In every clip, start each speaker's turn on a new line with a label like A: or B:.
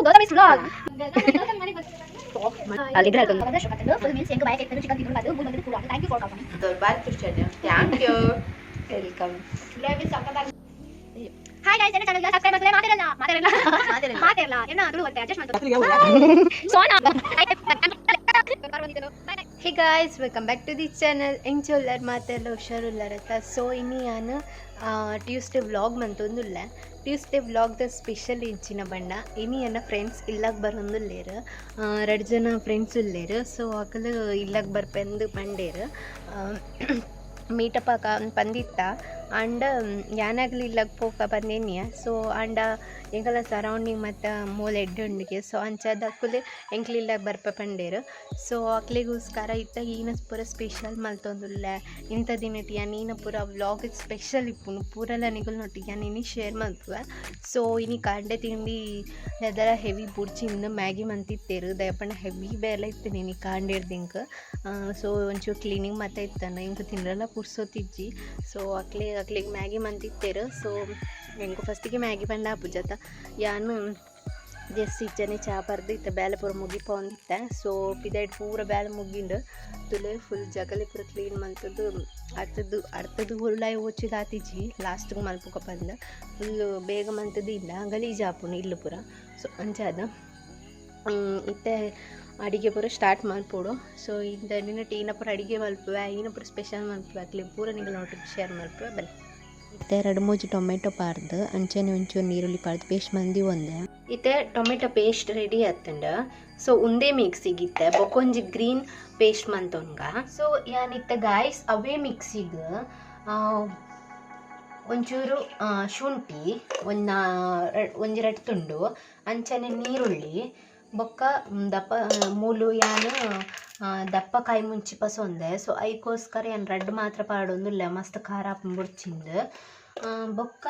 A: Gauthami's vlog.
B: Thank you.
C: Welcome.
A: Hi guys, ಎನ್ನ channel subscribe ಮಾಡ್ತಾರೆ. ಮಾತಾಡಲ್ಲ, ಮಾತಾಡಲ್ಲ, ಮಾತಾಡಲ್ಲ. ಎನ್ನ ತುಳು ಅಂತೆ ಅಡ್ಜಸ್ಟ್ ಮಾಡ್ತಾರೆ. Sona.
C: Hey guys, welcome back to the channel. ಎಂಚೊಲ್ಲರ್ ಮಾತೆಲ್ಲ? ಹುಷಾರುಲ್ಲರತ್ತ? ಸೊ ಇನಿ ಯಾನ್ ಟ್ಯೂಸ್ಡೇ ವ್ಲಾಗ್ ಮಂತೊಂದುಲ್ಲೆ. ಟ್ಯೂಸ್ಡೇ ವ್ಲಾಗ್ದ ಸ್ಪೆಷಲ್ ಇಂಚಿನ ಬಣ್ಣ, ಇನಿ ಎನ್ನ ಫ್ರೆಂಡ್ಸ್ ಇಲ್ಲಾಗ ಬರೊಂದುಲ್ಲೇರ್. ರಡ್ಡ್ ಜನ ಫ್ರೆಂಡ್ಸ್ ಉಲ್ಲೇರ್. ಸೊ ಅಕುಲು ಇಲ್ಲಾಗ ಬರ್ಪೆಂದು ಪಂಡೇರ್. ಮೀಟಪ್ ಆಕ ಪಂದಿತ್ತ. ಆಂಡ ಯಾನಾಗ್ಲಿ ಇಲ್ಲಾಗ ಪೋಕ ಪಂದೆನ್ಯ. ಸೊ ಆಂಡ ಎಂಕಲ್ನ ಸರೌಂಡಿಂಗ್ ಮತ್ತು ಮೋಲ್ ಎಡ್ಡೆ ಉಂಡುಗೆ. ಸೊ ಅಂಚಾದ್ ಅಕುಲು ಎಂಕ್ಲು ಇಲ್ಲಾಗ ಬರ್ಪ ಪಂಡೇರ್. ಸೊ ಅಕ್ಲೆಗೋಸ್ಕರ ಇತ್ತ ಈನ ಪೂರ ಸ್ಪೆಷಲ್ ಮಲ್ತೊಂದುಲ್ಲೆ. ಇಂಥ ದಿನಟ್ ಯಾನ್ ಈನ ಪೂರ ವ್ಲಾಗ್ ಸ್ಪೆಷಲ್ ಇಪ್ಪುನು ಪೂರಲ ನಿಗುಲ್ನೊಟ್ಟಿಗೆ ಯಾನ್ ಇನಿ ಶೇರ್ ಮಲ್ಪುವೆ. ಸೊ ಇನಿ ಕಾಂಡೆ ತಿಂಡಿ ದಾಲ ಹೆವಿ ಬುಡ್ಚಿಂದು ಮ್ಯಾಗಿ ಮಂತಿತ್ತೆರ್. ದಾಯೆ ಹೆವಿ ಬೇಲೆ ಇತ್ತಿನಿ ಇನಿ ಕಾಂಡೆರ್ದಿಂಕ್. ಸೊ ಒಂಚೂರು ಕ್ಲೀನಿಂಗ್ ಮತ್ತೆ ಇತ್ತಾನ, ಎಂಕ್ ತಿಂದ್ರಲ ಪುರ್ಸೊತ್ತಿಜ್ಜಿ. ಸೊ ಅಕ್ಲೆಗ್ ಮ್ಯಾಗಿ ಮಂತಿತ್ತೆರ್. ಸೊ ಎಂಕ್ ಫಸ್ಟಿಗೆ ಮ್ಯಾಗಿ ಪಂಡ ಆಪುಜತ. ಯಾನ್ ಜಸ್ಟ್ ಇಚ್ಚನೆ ಚಾ ಪರ್ದು ಇತ್ತೆ ಬೇಲೆ ಪೂರ ಮುಗಿಪೊಂದಿತ್ತೆ. ಸೊ ಪಿದಯ್ಡ್ ಪೂರ ಬೇಲೆ ಮುಗಿಂಡ್. ತುಲೆ ಫುಲ್ ಜಗಲಿ ಪೂರ ಕ್ಲೀನ್ ಮಲ್ತುದು ಅರ್ತದು ಅರ್ತದು ಉಳ್ಳಾಯಿ ಓಚಿದಾತಿಜಿ. ಲಾಸ್ಟ್ಗೆ ಮಲ್ಪುಕ ಪಂದ್ ಫುಲ್ ಬೇಗ ಮಂತುದು ಇಲ್ಲ ಗಲೀಜು ಆಪುಂಡು ಇಲ್ಲು ಪೂರ. ಸೊ ಅಂಚಾದ್ ಇತ್ತೆ ಅಡಿಗೆ ಪೂರ ಸ್ಟಾರ್ಟ್ ಮಲ್ಪೊಡು. ಸೊ ಇಂದ ನಿನ್ನ ಟೀನ ಪೂರ ಅಡಿಗೆ ಮಲ್ಪುವೆ, ಈನ ಪೂರ ಸ್ಪೆಷಲ್ ಮಲ್ಪುವೆ, ಅಕ್ಲೆಗ್ ಪೂರ ನಿಗಲ್ನೊಟ್ಟಿಗೆ ಶೇರ್ ಮಲ್ಪುವೆ ಬಲೆ. ಇತ್ತೆ ರಡ್ಡ್ ಮೂಜಿ ಟೊಮೆಟೊ ಪಾಡ್ದು ಅಂಚನೆ ಒಂಚೂರು ನೀರುಳ್ಳಿ ಪಾಡ್ದು ಪೇಸ್ಟ್ ಮಂದಿ ಒಂದೆ. ಇತ್ತೆ ಟೊಮೆಟೊ ಪೇಸ್ಟ್ ರೆಡಿ ಆತುಂಡು. ಸೊ ಉಂದೇ ಮಿಕ್ಸಿಗ್ ಇತ್ತೆ ಬೊಕೊಂಜಿ ಗ್ರೀನ್ ಪೇಸ್ಟ್ ಮಂತೊನ್ಗ. ಸೊ ಯಾನ್ ಇತ್ತೆ ಗಾಯ್ಸ್ ಅವೇ ಮಿಕ್ಸಿಗ್ ಒಂಚೂರು ಶುಂಠಿ ಒಂಜ ಒಂಜಿ ರಡ್ಡ್ ತುಂಡು, ಅಂಚನೆ ನೀರುಳ್ಳಿ, ಬೊಕ್ಕ ದಪ್ಪ ಮೂಲು ಯಾನ್ ದಪ್ಪ ಕಾಯಿ ಮುಂಚಿ ಪಸೊಂದೆ. ಸೊ ಐಕೋಸ್ಕರ ಯಾನ್ ರಡ್ಡ್ ಮಾತ್ರ ಪಾಡೊಂದುಲ್ಲೆ, ಮಸ್ತ್ ಖಾರ ಆಪುಂಡು ಬೊಡ್ಚಿಂದ್. ಬೊಕ್ಕ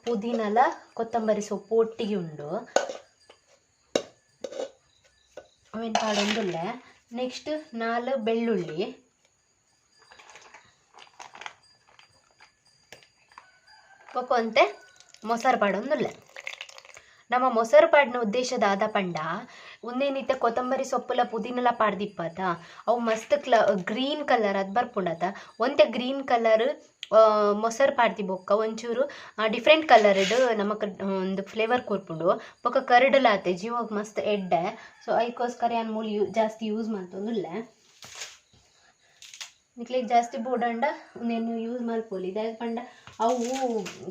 C: ಪುದೀನಲ ಕೊತ್ತಂಬರಿ ಸೊಪ್ಪು ಒಟ್ಟಿಗೆ ಉಂಡು, ಅವೆನ್ ಪಾಡೊಂದುಲ್ಲೆ. ನೆಕ್ಸ್ಟ್ 4 ಬೆಳ್ಳುಳ್ಳಿ, ಬೊಕ್ಕ ಒಂತೆ ಮೊಸರು ಪಾಡೊಂದುಲ್ಲೆ. ನಮ್ಮ ಮೊಸರು ಪಾಡಿನ ಉದ್ದೇಶ ದಾದ ಪಂಡ, ಉಂದೇನಿತ್ತೆ ಕೊತ್ತಂಬರಿ ಸೊಪ್ಪುಲ ಪುದೀನಲ ಪಾಡ್ದಿಪ್ಪತ, ಅವು ಮಸ್ತ್ ಗ್ರೀನ್ ಕಲರ್ ಅದು ಬರ್ಪುಂಡತ. ಒಂತೆ ಗ್ರೀನ್ ಕಲರ್ ಮೊಸರು ಪಾಡ್ದಿ ಬೊಕ್ಕ ಒಂಚೂರು ಡಿಫ್ರೆಂಟ್ ಕಲರ್ಡ್ ನಮಕ್ ಒಂದು ಫ್ಲೇವರ್ ಕೊರ್ಪುಂಡು. ಬೊಕ್ಕ ಕರ್ಡ್ಲ ಆತೆ ಜೀವಗ್ ಮಸ್ತ್ ಎಡ್ಡೆ. ಸೊ ಐಕೋಸ್ಕರ ಯಾನ್ ಮೂಲು ಜಾಸ್ತಿ ಯೂಸ್ ಮಲ್ತೊಂದುಲ್ಲೆ. ನಿಕ್ಲೆಗ್ ಜಾಸ್ತಿ ಬೋಡಂಡ ಉಂದೆನ್ ಯೂಸ್ ಮಲ್ಪೊಲಿ. ದಾಯೆ ಪಂಡ ಅವು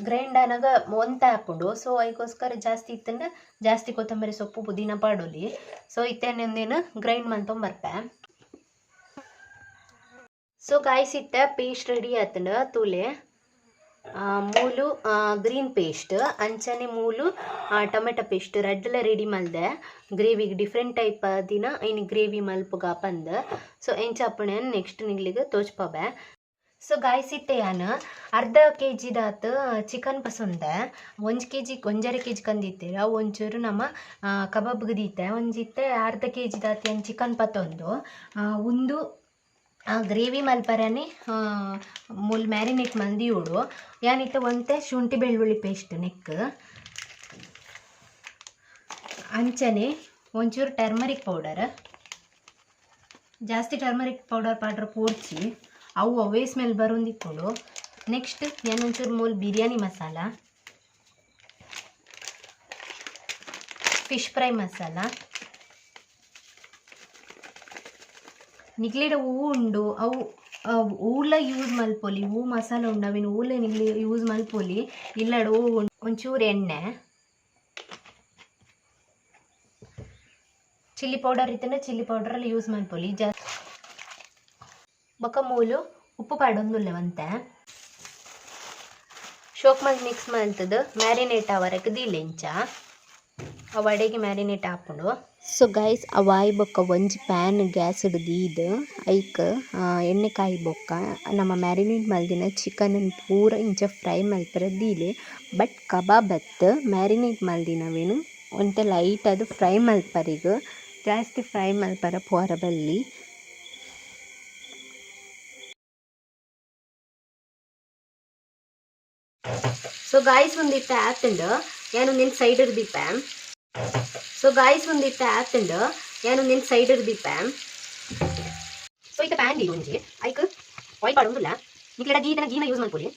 C: ಗ್ರೈಂಡ್ ಆನಗ ಒಂತೆ ಆಪುಂಡು. ಸೊ ಐಕೋಸ್ಕರ ಜಾಸ್ತಿ ಇತ್ತಂಡ ಜಾಸ್ತಿ ಕೊತ್ತಂಬರಿ ಸೊಪ್ಪು ಪುದೀನ ಪಾಡೊಲಿ. ಸೊ ಇತ್ತೆ ಉಂದೆನ್ ಗ್ರೈಂಡ್ ಮಲ್ತೊಂದು ಬರ್ಪೆ. ಸೊ ಗಾಯ್ಸ್ ಇತ್ತೆ ಪೇಸ್ಟ್ ರೆಡಿ ಆತುಂಡು. ತೂಲೆ ಮೂಲು ಗ್ರೀನ್ ಪೇಸ್ಟ್ ಅಂಚನೆ ಮೂಲು ಟೊಮೆಟೊ ಪೇಸ್ಟ್ ರಡ್ಡ್ಲ ರೆಡಿ ಮಲ್ದೆ. ಗ್ರೇವಿಗೆ ಡಿಫ್ರೆಂಟ್ ಟೈಪ್ ದಿನ ಇನಿ ಗ್ರೇವಿ ಮಲ್ಪುಗ ಪಂದ್. ಸೊ ಎಂಚ ಆಪುಂಡು ನೆಕ್ಸ್ಟ್ ನಿಗ್ಲಿಗ್ ತೋಜ್ಪಾವೆ. ಸೊ ಗಾಯ್ಸ್ ಇತ್ತೆ ಯಾನ್ ಅರ್ಧ ಕೆ ಜಿದಾತ್ ಚಿಕನ್ ಪಸೊಂದೆ. ಒಂಜಿ ಕೆ ಜಿ ಒಂಜರೆ ಕೆ ಜಿ ಕಂದಿತ್ತೆರ್. ಅವು ಒಂಚೂರು ನಮ ಕಬಾಬ್ಗ್ ದೀತೆ. ಒಂಜಿತ್ತೆ ಅರ್ಧ ಕೆ ಜಿದಾತ್ ಯಾನ್ ಚಿಕನ್ ಪತ್ತೊಂದು ಉಂದು ಗ್ರೇವಿ ಮಲ್ಪರನೆ ಮೂಲು ಮ್ಯಾರಿನೇಟ್ ಮಲ್ದಿಯೋಡು. ಯಾನಿತ್ತೆ ಒಂತೆ ಶುಂಠಿ ಬೆಳ್ಳುಳ್ಳಿ ಪೇಸ್ಟ್ ನೆಕ್, ಅಂಚನೆ ಒಂಚೂರು ಟರ್ಮರಿಕ್ ಪೌಡರ್. ಜಾಸ್ತಿ ಟರ್ಮರಿಕ್ ಪೌಡರ್ ಪಾಡ್ರ ಪೋಡ್ಚಿ, ಅವು ಅವೇ ಸ್ಮೆಲ್ ಬರೋಂದಿಪ್ಪುಂಡು. ನೆಕ್ಸ್ಟ್ ಯಾನ್ ಒಂಚೂರು ಮೂಲು ಬಿರಿಯಾನಿ ಮಸಾಲ, ಫಿಶ್ ಫ್ರೈ ಮಸಾಲ. ನಿಕ್ಲೆಡ ಹೂ ಉಂಡು ಅವು ಹೂಲ ಯೂಸ್ ಮಲ್ಪೊಲಿ. ಹೂ ಮಸಾಲ ಉಂಡು ಅವಿನ ಹೂಲ ನಿಗ್ಲಿ ಯೂಸ್ ಮಲ್ಪೊಲಿ. ಇಲ್ಲಡ್ ಹೂ ಒಂಚೂರು ಎಣ್ಣೆ, ಚಿಲ್ಲಿ ಪೌಡರ್ ಇತ್ತಂಡ ಚಿಲ್ಲಿ ಪೌಡರ್ ಯೂಸ್ ಮಲ್ಪೊಲಿ. ಬೊಕ್ಕ ಮೂಲು ಉಪ್ಪು ಪಾಡೊಂದುಲ್ಲೆ ಒಂತೆ. ಶೋಕ್ ಮಲ್ತ್ ಮಿಕ್ಸ್ ಮಲ್ತುದು ಮ್ಯಾರಿನೇಟ್ ಆವರೆಗ್ ದೀಲೆ ಇಂಚ ಅವು ಅಡೆಗೆ ಮ್ಯಾರಿನೇಟ್ ಆಪುಂಡು. ಸೊ ಗೈಸ್, ಅವಾಯ್ ಬೊಕ್ಕ ಒಂಜಿ ಪ್ಯಾನ್ ಗ್ಯಾಸ್ ದೀದ್ ಐಕ್ ಎಣ್ಣೆ ಕಾಯಿ ಬೊಕ್ಕ ನಮ್ಮ ಮ್ಯಾರಿನೇಟ್ ಮಲ್ದಿನ ಚಿಕನ್ ಪೂರ ಇಂಚ ಫ್ರೈ ಮಲ್ಪರೆ ದೀಲೆ. ಬಟ್ ಕಬಾಬ್ ಅತ್ತ್, ಮ್ಯಾರಿನೇಟ್ ಮಲ್ದಿನವೇನು ಒಂತೆ ಲೈಟ್ ಆದ್ ಫ್ರೈ ಮಲ್ಪರೆಗ್, ಜಾಸ್ತಿ ಫ್ರೈ ಮಲ್ಪರೆ ಪೋರ ಬಲ್ಲಿ.
A: ಸೊ ಗಾಯ್ಸ್ ಒಂದಿತ್ತೆ ಆತುಂಡು. ಯಾನ್ ಉಂದೆನ್ ಸೈಡ್ ದೀಪೆ.
C: ಸೊ ಗಾಯ್ಸ್ ಒಂದಿತ್ತ ಆತುಂಡು ಯಾನ್ ಒಂದೆನ್ ಸೈಡ್ ದೀಪ. ಸೊ ಇತ್ತ ಪ್ಯಾನ್ ಒಂಜಿ ಐಕ್ ಆಯಿಲ್ ಪಾಡೊಂದುಲ್ಲ. ನಿಕ್ಲೆಡ ಗೀತನ ಗೀನ ಯೂಸ್ ಮಲ್ಪೊಲಿ.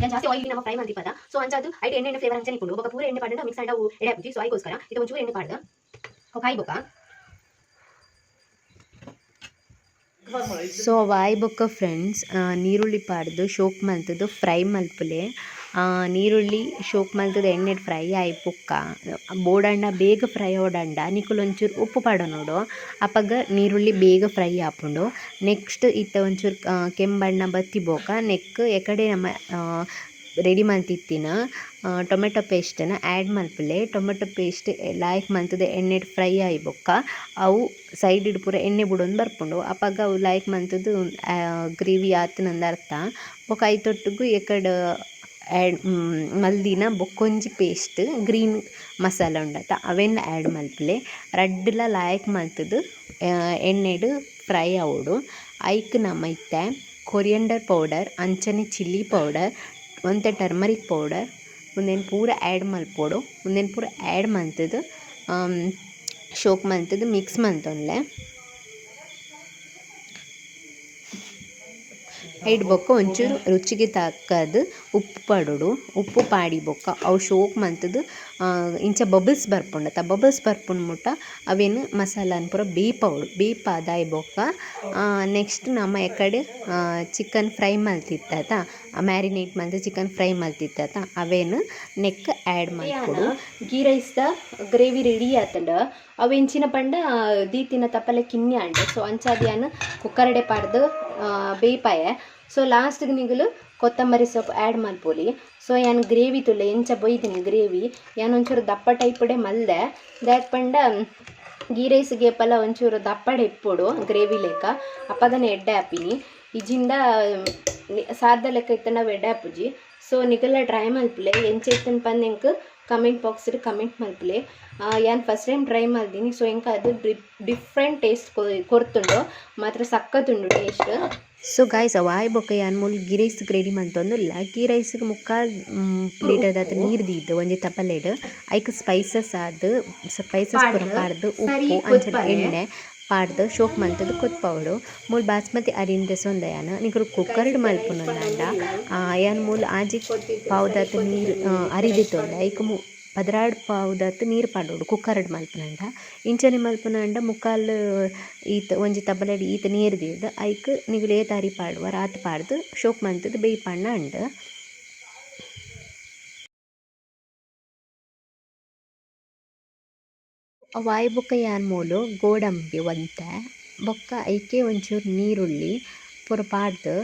C: ಯಾನ್ ಜಾಸ್ತಿ ಆಯಿಲ್ ನಮ್ಮ ಫ್ರೈ ಮಲ್ತಿಪ್ಪದ. ಸೊ ಅಂಚಾದ್ ಐಟ್ ಎಣ್ಣೆ ಎಣ್ಣೆ ಫ್ಲೇವರ್ ಅಂಚನೆ ಇಪ್ಪುಂಡು. ಬೊಕ ಪೂರ ಎಣ್ಣೆ ಪಾಡ್ಂಡ ಮಿಕ್ಸ್ ಆಂಡ ಅವು ಎಡೆ ಆಪುಜಿ. ಸೊ ಐಕೋಸ್ಕರ ಇತ್ತೆ ಒಂಚೂರು ಎಣ್ಣೆ ಪಾಡ್ದ್ ಕಾಯಿ ಬೊಕ.
D: ಸೊ ವಾಯ್ ಬೊಕ್ಕ ಫ್ರೆಂಡ್ಸ್ ನೀರುಳ್ಳಿ ಪಾಡ್ದು ಶೋಕ್ ಮಲ್ತುದು ಫ್ರೈ ಮಲ್ಪುಲೆ. ನೀರುಳ್ಳಿ ಶೋಕ್ ಮಲ್ತುದು ಎಣ್ಣೆಡ್ ಫ್ರೈ ಆಯಿ ಬೊಕ್ಕ ಬೋಡಂಡ ಬೇಗ ಫ್ರೈ ಆವೊಡಂಡ ನಿಕುಲು ಒಂಚೂರು ಉಪ್ಪು ಪಾಡೊನೊಡು. ಅಪಗ ನೀರುಳ್ಳಿ ಬೇಗ ಫ್ರೈ ಆಪುಂಡು. ನೆಕ್ಸ್ಟ್ ಇತ್ತೆ ಒಂಚೂರು ಕೆಂಬಣ್ಣ ಬತ್ತಿ ಬೊಕ್ಕ ನೆಕ್ಕ್ ಎಕಡೆ ನಮ ರೆಡಿ ಮಲ್ತಿತ್ತಿನ ಟೊಮೆಟೊ ಪೇಸ್ಟನ್ನು ಆ್ಯಡ್ ಮಲ್ಪುಲೆ. ಟೊಮೆಟೊ ಪೇಸ್ಟ್ ಲಾಯ್ಕ್ ಮಲ್ತುದು ಎಣ್ಣೆಡ್ ಫ್ರೈ ಆಯಿ ಬೊಕ್ಕ ಅವು ಸೈಡ್ ಪೂರ ಎಣ್ಣೆ ಬುಡೊಂದು ಬರ್ಪುಂಡು. ಅಪಗ ಅವು ಲಾಯ್ಕ್ ಮಲ್ತುದು ಗ್ರೇವಿ ಆತುಂಡು ಅರ್ಥ. ಬೊಕ್ಕ ಐತೊಟ್ಟುಗು ಎಕಡೆ ಆ್ಯಡ್ ಮಲ್ದಿನ ಬೊಕ್ಕೊಂಜಿ ಪೇಸ್ಟ್ ಗ್ರೀನ್ ಮಸಾಲ ಉಂಡತ ಅವೆನ್ ಆ್ಯಡ್ ಮಲ್ಪುಲೆ. ರಡ್ಡ್ಲ ಲಾಯ್ಕ್ ಮಲ್ತುದು ಎಣ್ಣೆಡ್ ಫ್ರೈ ಆವೊಡು. ಐಕ್ ನಮ ಇತ್ತೆ ಕೊರಿಯಂಡರ್ ಪೌಡರ್ ಅಂಚನೆ ಚಿಲ್ಲಿ ಪೌಡರ್ ಒಂತೆ ಟರ್ಮರಿಕ್ ಪೌಡರ್ ಉಂದೆನ್ ಪೂರ ಆ್ಯಡ್ ಮಲ್ಪೊಡು. ಉಂದೆನ್ ಪೂರ ಆ್ಯಡ್ ಮಲ್ತುದು ಶೋಕ್ ಮಲ್ತುದು ಮಿಕ್ಸ್ ಮಲ್ತೊನ್ಲೆ. ಐಟ್ ಬೊಕ್ಕ ಒಂಚೂರು ರುಚಿಗೆ ತಕ್ಕದ್ ಉಪ್ಪು ಪಾಡೊಡು. ಉಪ್ಪು ಪಾಡಿ ಬೊಕ್ಕ ಅವು ಶೋಕ್ ಮಲ್ತುದು ಇಂಚ ಬಬಲ್ಸ್ ಬರ್ಪುಂಡತ ಬಬಲ್ಸ್ ಬರ್ಪುನ ಮುಟ ಅವೆನ್ ಮಸಾಲನ್ ಪೂರ ಬೇಯ್ಪಾವೊಡು. ಬೇಯ್ಪಾದಾಯಿ ಬೊಕ್ಕ ನೆಕ್ಸ್ಟ್ ನಮ ಎಕಡೆ ಚಿಕನ್ ಫ್ರೈ ಮಲ್ತಿತ್ತತ ಮ್ಯಾರಿನೇಟ್ ಮಲ್ತ್ ಚಿಕನ್ ಫ್ರೈ ಮಲ್ತಿತ್ತತ ಅವೆನ್ ನೆಕ್ಕ್ ಆ್ಯಡ್ ಮಲ್ಪೊಡು.
C: ಗೀ ರೈಸ್ದ ಗ್ರೇವಿ ರೆಡಿ ಆತುಂಡು. ಅವು ಎಂಚಿನ ಪಂಡ ದೀತಿನ ತಪ್ಪಲೆ ಕಿನ್ನಿ ಆಂಡ್. ಸೊ ಅಂಚಾದ್ ಯಾನ್ ಕುಕ್ಕರ್ಡೆ ಪಾಡ್ದು ಬೇಯ್ಪಾಯೆ. ಸೊ ಲಾಸ್ಟ್ಗೆ ನಿಗುಲು ಕೊತ್ತಂಬರಿ ಸೊಪ್ಪು ಆ್ಯಡ್ ಮಲ್ಪೊಲಿ. ಸೊ ಯಾನ್ ಗ್ರೇವಿ ತುಲೆ ಎಂಚ ಬೊಯ್ದಿನಿ ಗ್ರೇವಿ ಯಾನ್ ಒಂಚೂರು ದಪ್ಪ ಟೈಪುಡೆ ಮಲ್ದೆ. ದಾಯೆ ಪಂಡ ಗೀ ರೈಸ್ಗೆ ಏಪಲ ಒಂಚೂರು ದಪ್ಪಡೆ ಇಪ್ಪೊಡು ಗ್ರೇವಿ ಲೆಕ್ಕ ಅಪಗನೆ ಎಡ್ಡೆ ಆಪಿನಿ. ಇಜಿಂದ ಸಾರ್ದ ಲೆಕ್ಕ ಇತ್ತಂಡ ಅವು ಎಡ್ಡೆ ಆಪುಜಿ. ಸೊ ನಿಗಲ ಟ್ರೈ ಮಲ್ಪುಲೆ ಎಂಚ ಇತ್ತುಂಡು ಪಂದ್ ಎಂಕ್ ಕಮೆಂಟ್ ಬಾಕ್ಸ್ಡ್ ಕಮೆಂಟ್ ಮಲ್ಪುಲೆ. ಯಾನ್ ಫಸ್ಟ್ ಟೈಮ್ ಟ್ರೈ ಮಲ್ದಿನಿ. ಸೊ ಎಂಕ್ ಅದು ಡಿಫ್ರೆಂಟ್ ಟೇಸ್ಟ್ ಕೊರ್ತುಂಡು ಮಾತ್ರ ಸಕ್ಕತ್ತುಂಡು ಟೇಸ್ಟ್.
D: ಸೊ ಗಾಯ್ಸ್ ಅವು ಆಯಿ ಬೊಕ್ಕ ಯಾನ್ ಮೂಲು ಗೀ ರೈಸ್ಗ್ ರೆಡಿ ಮಲ್ತೊಂದುಲ್ಲ. ಗೀ ರೈಸ್ಗ್ ಮುಕ್ಕಾಲ್ ಲೀಟರ್ದಾತ್ ನೀರು ದೀದ್ ಒಂಜಿ ತಪಲೆಡ್ ಐಕ್ ಸ್ಪೈಸಸ್ ಆದ್ ಸ್ಪೈಸಸ್ ಪೂರ ಪಾಡ್ದು ಉಪ್ಪು ಅಂಚನೆ ಎಣ್ಣೆ ಪಾಡ್ದು ಶೋಕ್ ಮಲ್ತುದು ಕೊತ್ಪಾವೊಡು. ಮೂಲು ಬಾಸ್ಮತಿ ಅರಿನ್ ದೆಸೊಂದೆ ಯಾನ್ ನಿಕುಲು ಕುಕ್ಕರ್ಡ್ ಮಲ್ಪುನಂಡ ಯಾನ್ ಮೂಲು ಆಜಿ ಪಾವುದಾತ್ ನೀರು ಅರಿ ದೆತ್ತೊಂದೆ ಐಕ್ 12 ಪಾವುದಾತ್ ನೀರು ಪಾಡೊಡು ಕುಕ್ಕರ್ಡ್ ಮಲ್ಪುನಂಡ. ಇಂಚನೆ ಮಲ್ಪುನಂಡ ಮುಕ್ಕಾಲ್ ಈತ್ ಒಂಜಿ ತಬಲೆಡ್ ಈತ್ ನೀರು ದೀದ್ ಐಕ್ ನಿಕುಲು ಏತ್ ಅರಿ ಪಾಡುವರ್ ಆತ್ ಪಾಡ್ದು ಶೋಕ್ ಮಲ್ತುದು ಬೇಯ್ಪಾಂಡ ಅಂಡ್. ಅವು ಆಯಿ ಬೊಕ್ಕ ಯಾನ್ ಮೂಲು ಗೋಡಂಬಿ ಒಂತೆ ಬೊಕ್ಕ ಐಕೆ ಒಂಚೂರು ನೀರುಳ್ಳಿ ಪೂರ ಪಾಡ್ದು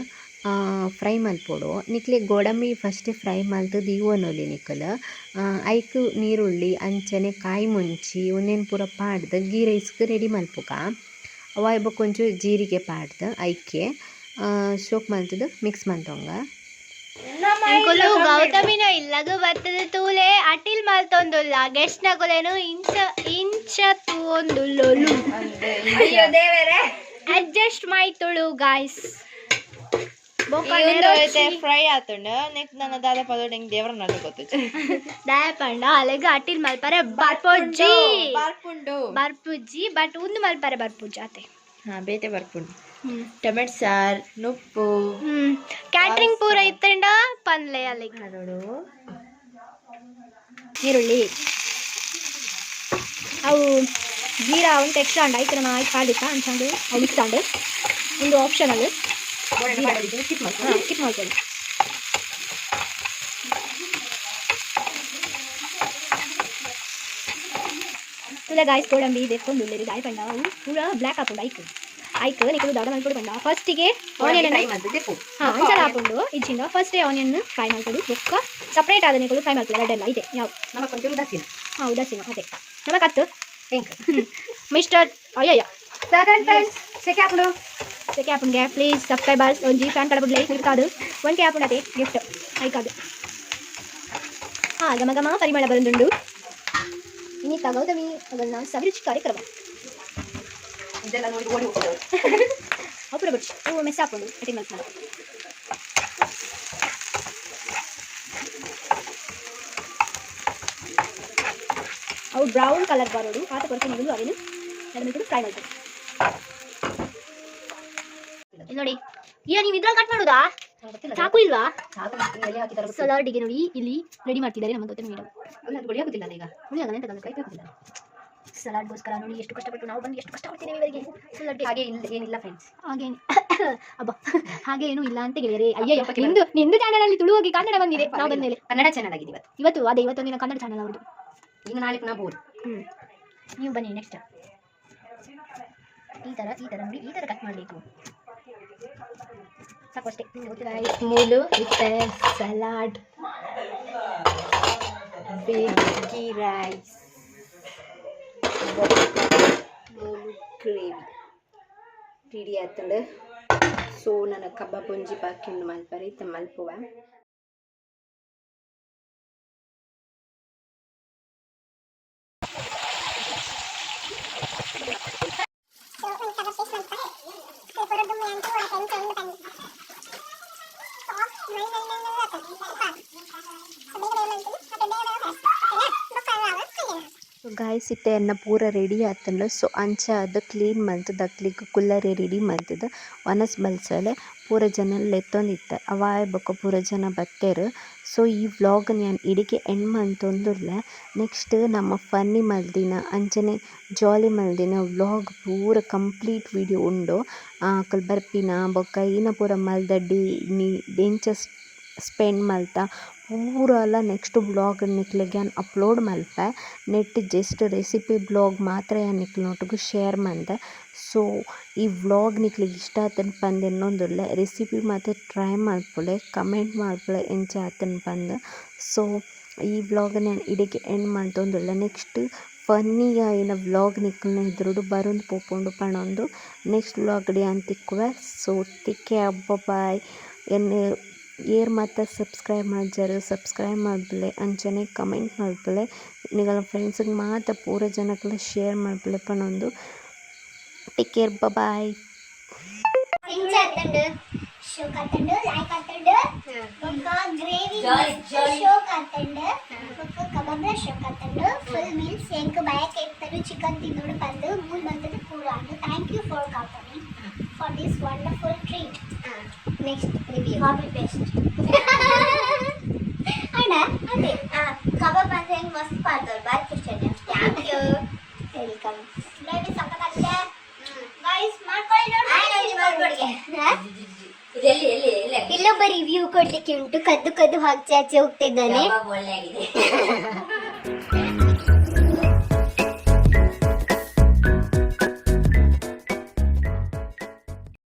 D: ಫ್ರೈ ಮಲ್ಪೊಡು. ನಿಕ್ಲೆಗ್ ಗೋಡಂಬಿ ಫಸ್ಟ್ ಫ್ರೈ ಮಲ್ತ್ ದೀವೊನೊಲಿ ನಿಕುಲು. ಐಕ್ ನೀರುಳ್ಳಿ ಅಂಚನೆ ಕಾಯಿ ಮುಂಚಿ ಉಂದೆನ್ ಪೂರ ಪಾಡ್ದು ಗೀ ರೈಸ್ಗ್ ರೆಡಿ ಮಲ್ಪುಗ. ಅವು ಆಯಿ ಬೊಕ್ಕ ಒಂಚೂರು ಜೀರಿಗೆ ಪಾಡ್ದು ಐಕೆ ಶೋಕ್ ಮಲ್ತುದು ಮಿಕ್ಸ್ ಮಲ್ತೊಂಗ.
A: ಎಂಕುಲು ಗೌತಮಿನ ಇಲ್ಲಗ ಬತ್ತದ ತೂಲೆ ಅಟಿಲ್ ಮಲ್ತೊಂದುಲ್ಲ ಗೆಸ್ಟ್ ನಕುಲೇನು ಇಂಚ ಇಂಚ ತೂವೊಂದುಲ್ಲೊಲು.
B: ಅಯ್ಯೋ ದೇವರೇ.
A: ಅಡ್ಜಸ್ಟ್ ಮೈ ತುಳು ಗಾಯ್ಸ್.
B: ಫ್ರೈ ಆತುಂಡು ನೆಕ್ಸ್ಟ್ ನನ್ನ ದಾದ ಪದೋಡು ಎಂಕ್ ದೇವರ ನಡು ಗೊತ್ತು.
A: ದಾಯ ಪಂಡ ಅಲೆಗ್ ಅಟಿಲ್ ಮಲ್ಪರೆ ಬರ್ಪುಜ್ಜಿ.
B: ಬರ್ಪುಂಡು
A: ಬರ್ಪುಜ್ಜಿ ಬಟ್ ಉಂದು ಮಲ್ಪರೆ ಬರ್ಪುಜ್ಜಿ ಅತೆ.
B: ಹಾ ಬೇತೆ ಬರ್ಪುಂಡು ಟೊಮೆಟೊ ಸಾರ್ ನುಪ್ಪು
A: ಕ್ಯಾಟ್ರಿಂಗ್ ಪೂರ ಇತ್ತಂಡ ಪನ್ಲೆ ಅಲೆಗ್. ನೀರುಳ್ಳಿ ಅವು ಜೀರಾ ಉಂಟು ಎಕ್ಸ್ಟ್ರಾ ಉಂಡು ಐಕ್ ನಮ್ಮ ಐಕ್ ಪಾಡಿತ್ತ ಅಂಚಂಡು ಅವು ಮಿಕ್ಸ್ ಆಂಡ್ ಒಂದು ಆಪ್ಷನಲ್ ಸ್ಕಿಪ್ ಮಾಡ್ಕೊಳ್ಳಿ. ತುಲೆ ಗಾಯ್ಸ್ ಗೋಡಂಬಿ ದೆಕ್ಕೊಂದು ಉಲ್ಲೆರ್ ದಾಯಿ ಪಂಡ ಅವು ಪೂರ ಬ್ಲ್ಯಾಕ್ ಆಪುಂಡು ಐಕ್ ಐಕ್ ನಿಕುಲು ದಾದ ಮಲ್ಪೊಡು ಪಂಡ ಫಸ್ಟಿಗೆ ಆನಿಯನ್ ಹಾಂ ಅಂಚಲ ಆಪುಂಡು ಇಜ್ಜಿಂಡ ಫಸ್ಟ್ ಆನಿಯನ್ ಫ್ರೈ ಮಲ್ಪೊಡು ಬೊಕ್ಕ ಸಪ್ರೇಟ್ ಆದ ನಿಕುಲು ಫ್ರೈ ಮಲ್ಪೊಡು ರಡ್ಡೆಲ್ಲ ಇದೆ ಯಾವ ಹಾಂ ಉದಾಸೀನ ಅದೇ ನಮಕ್ ಅತ್ತು ಮಿಸ್ಟರ್ ಅಯ್ಯಯ್ಯ
B: ಸೆಕೆ ಆಪುಂಡು
A: ಸೆಕೆ ಆಪುಂಗೆ ಪ್ಲೀಸ್ ಸಬ್ಸ್ಕ್ರೈಬರ್ಸ್ ಒಂಜಿ ಫ್ಯಾನ್ ಕಡಬುಡ್ಲೆ ಇರ್ಕಾದು ಒನ್ ಕೆ ಆಪುಂಡು ಅದೇ ಗಿಫ್ಟ್ ಐಕಾದು. ಹಾಂ ಘಮ ಘಮ ಪರಿಮಳ ಬರಂದುಂಡು. ಇನ್ನಿತ್ತ ಗೌತಮಿ ಅದನ್ನ ಸವಿರುಚಿ ಕಾರ್ಯಕ್ರಮ
B: ಇದೆಲ್ಲ ನೋಡಿ ಓಡಿ ಹೋಗ್ತದೆ.
A: ಅವು ಪೂರ ಬೊಡ್ಚಿ ಅವು ಮೆಸ್ ಆಪುಂಡು ಕಟಿಂಗ್ ಮಲ್ಪುನಗ. ಅವು ಬ್ರೌನ್ ಕಲರ್ ಬರೋಡು. ಆತ ಕೊರತೆ ಅವೇನು ಎರಡು ಫ್ರೈ ಮಾಡ್ತಾರೆ. ಇಲ್ಲಿ ನೋಡಿ, ಈಗ ನೀವು ಇದ್ರಲ್ಲಿ ಕಟ್ ಮಾಡುದಾ? ಚಾಕು ಇಲ್ವಾ? ಸಲಾಡ್ಗೆ ನೋಡಿ, ಇಲ್ಲಿ ರೆಡಿ ಮಾಡ್ತಿದ್ದಾರೆ ನಮ್ಮ ಗೌತಮಿ ಮೇಡಮ್.
D: ಈಗ
A: ಸಲಾಡ್ಗೋಸ್ಕರ ನೋಡಿ ಎಷ್ಟು ಕಷ್ಟಪಟ್ಟು ನಾವು ಬಂದು ಎಷ್ಟು ಕಷ್ಟಪಡ್ತೀವಿ ಇವರಿಗೆ ಸಲಾಡ್ಗೆ.
D: ಹಾಗೆ ಏನಿಲ್ಲ ಫ್ರೆಂಡ್ಸ್.
A: ಹಾಗೇನು ಅಬ್ಬ, ಹಾಗೆ ಏನೂ ಇಲ್ಲ ಅಂತ ಗೆಳೆಯರೇ. ಅಯ್ಯಯ್ಯೋ, ನಿಂದು ನಿಂದು ಚಾನಲ್ ಅಲ್ಲಿ ತುಳು ಹೋಗಿ ಕನ್ನಡ ಬಂದಿದೆ ನಾವು ಬಂದ ಮೇಲೆ.
D: ಕನ್ನಡ ಚಾನಲ್ ಆಗಿದೆ ಇವತ್ತು.
A: ಇವತ್ತು ಅದೇ, ಇವತ್ತೊಂದಿನ ಕನ್ನಡ ಚಾನಲ್ ಅವ್ರದ್ದು.
D: ಇನ್ನು ನಾಳೆ ಪುನಃ ಬೋರ್.
A: ನೀವು ಬನ್ನಿ ನೆಕ್ಸ್ಟ್. ಈ ಥರ ಈ ಥರ ನೋಡಿ, ಈ ಥರ ಕಟ್ ಮಾಡಬೇಕು. ಸಾಕು ಅಷ್ಟೇ, ನಿಮ್ಗೆ ಗೊತ್ತಿಲ್ಲ.
C: ಮೂಲು with salad, veg rice, ಮೂಲು ಗ್ರೇವಿ ರೆಡಿ ಆತಂಡು. ಸೊ ನನ್ನ ಕಬಾಬ್ ಒಂಜಿ ಬಾಕಿ ಉಂಡು ಮಲ್ಪರೆ, ಇತ್ತೆ ಮಲ್ಪುವ.
D: ಗಾಯ್ಸ್, ಇತ್ತೆ ಎನ್ನ ಪೂರ ರೆಡಿ ಆತುಂಡು. ಸೊ ಅಂಚ ಅದು ಕ್ಲೀನ್ ಮಲ್ತುದು ಅಕ್ಲೆಗ್ ಕುಲ್ಲರೆ ರೆಡಿ ಮಲ್ತುದು ವನಸ್ ಬಲ್ಸಲೆ ಪೂರ ಜನ ಲೆತ್ತೊಂದಿತ್ತೆ. ಅವ ಆಯ್ ಬೊಕ ಪೂರ ಜನ ಬತ್ತೆರ್. ಸೊ ಈ ವ್ಲಾಗ್ ಯಾನ್ ಇಡಿಗೆ ಎಂಡ್ ಮಂತೊಂದುಲ್ಲೆ. ನೆಕ್ಸ್ಟ್ ನಮ್ಮ ಫನ್ನಿ ಮಲ್ದಿನ ಅಂಚನೆ ಜಾಲಿ ಮಲ್ದಿನ ವ್ಲಾಗ್ ಪೂರ ಕಂಪ್ಲೀಟ್ ವೀಡಿಯೋ ಉಂಡು. ಅಕುಲು ಬರ್ಪಿನ ಬೊಕ ಈನ ಪೂರ ಮಲ್ದ ಡೇ ಎಂಚ ಸ್ಪೆಂಡ್ ಮಲ್ತ ಪೂರಲ ನೆಕ್ಸ್ಟ್ ವ್ಲಾಗ್ ನಿಕ್ಲೆಗ್ ಯಾನ್ ಅಪ್ಲೋಡ್ ಮಲ್ಪೆ. ನೆಟ್ಟ್ ಜಸ್ಟ್ ರೆಸಿಪಿ ಬ್ಲಾಗ್ ಮಾತ್ರ ಯಾನ್ ನಿಕ್ಲ್ನೊಟ್ಟುಗು ಶೇರ್ ಮಂತೆ. ಸೊ ಈ ವ್ಲಾಗ್ ನಿಕ್ಲೆಗ್ ಇಷ್ಟ ಆತುಂಡು ಪಂದ್ ಎನ್ನೊಂದುಲ್ಲೆ. ರೆಸಿಪಿ ಮಾತ ಟ್ರೈ ಮಲ್ಪುಲೆ, ಕಮೆಂಟ್ ಮಲ್ಪುಲೆ ಎಂಚ ಆತುಂಡು ಪಂದ್. ಸೊ ಈ ವ್ಲಾಗ್ ಯಾನ್ ಇಡೆಗ್ ಎಂಡ್ ಮಲ್ತೊಂದುಲ್ಲೆ. ನೆಕ್ಸ್ಟ್ ಫನ್ನಿ ಆಯಿನ ವ್ಲಾಗ್ ನಿಕಲ್ನ ಎದುರುಡು ಬರೊಂದು ಪೋಪುಂಡು ಪನೊಂದು ನೆಕ್ಸ್ಟ್ ವ್ಲಾಗ್ ಡ್ ಯಾನ್ ತಿಕ್ಕುವೆ. ಸೊ ಟೇಕ್ ಕೇರ್, ಬಾಯ್. ಎನ್ನ ಏರ್ ಮಾತ ಸಬ್ಸ್ಕ್ರೈಬ್ ಮಲ್ಜರ್, ಸಬ್ಸ್ಕ್ರೈಬ್ ಮಲ್ಪುಲೆ, ಅಂಚನೆ ಕಮೆಂಟ್ ಮಲ್ಪುಲೆ, ನಿಕಲ್ನ ಫ್ರೆಂಡ್ಸ್ ಮಾತ ಪೂರ ಜನಕ್ಲ ಶೇರ್ ಮಲ್ಪುಲೆ ಪನೊಂದು. Take care, boy.
E: ಎಂಚ ಆತುಂಡು? ಶೋಕ್ ಆತುಂಡು, ಲೈಕ್ ಆತುಂಡು. ಬೊಕ್ಕ ಗ್ರೇವಿ ಶೋಕ್ ಆತುಂಡು, ಬೊಕ್ಕ ಕಬಾಬ್ಲ ಶೋಕ್ ಆತುಂಡು. Full meals. ಎಂಕ್ ಬಯಕೆ ಇತ್ತದು ಚಿಕನ್ ತಿನ್ನೋಡು ಪಂದ್. ಮೂಲ್ ಬರ್ತದೆ ಪೂರ ಆಂಡ್. Thank you for company for this wonderful treat.
C: Next review.
E: Copy paste ಅಣ್ಣ ಅದೇ ಕಬಾಬ್ ಅಂದ್ರೆ ಹೆಂಗ್ ಮಸ್ತ್ ಪಾಡ್ದವ್ರು. ಬಾಯ್ ಖುಷಿ. Thank you, welcome. Gravy ಸಖತ್ತಾಗಿದೆ ಗೈಸ್, ಮಾಡ್ಕೊಳ್ಳಿ ನೋಡಿ.
F: ಇಲ್ಲೊಬ್ಬ ರಿವ್ಯೂ ಕೊಡ್ಲಿಕ್ಕೆ ಉಂಟು, ಕದ್ದು ಕದ್ದು ಆಚೆ ಆಚೆ ಹೋಗ್ತಿದ್ದಾನೆ.
B: ಒಳ್ಳೆ ಆಗಿದೆ.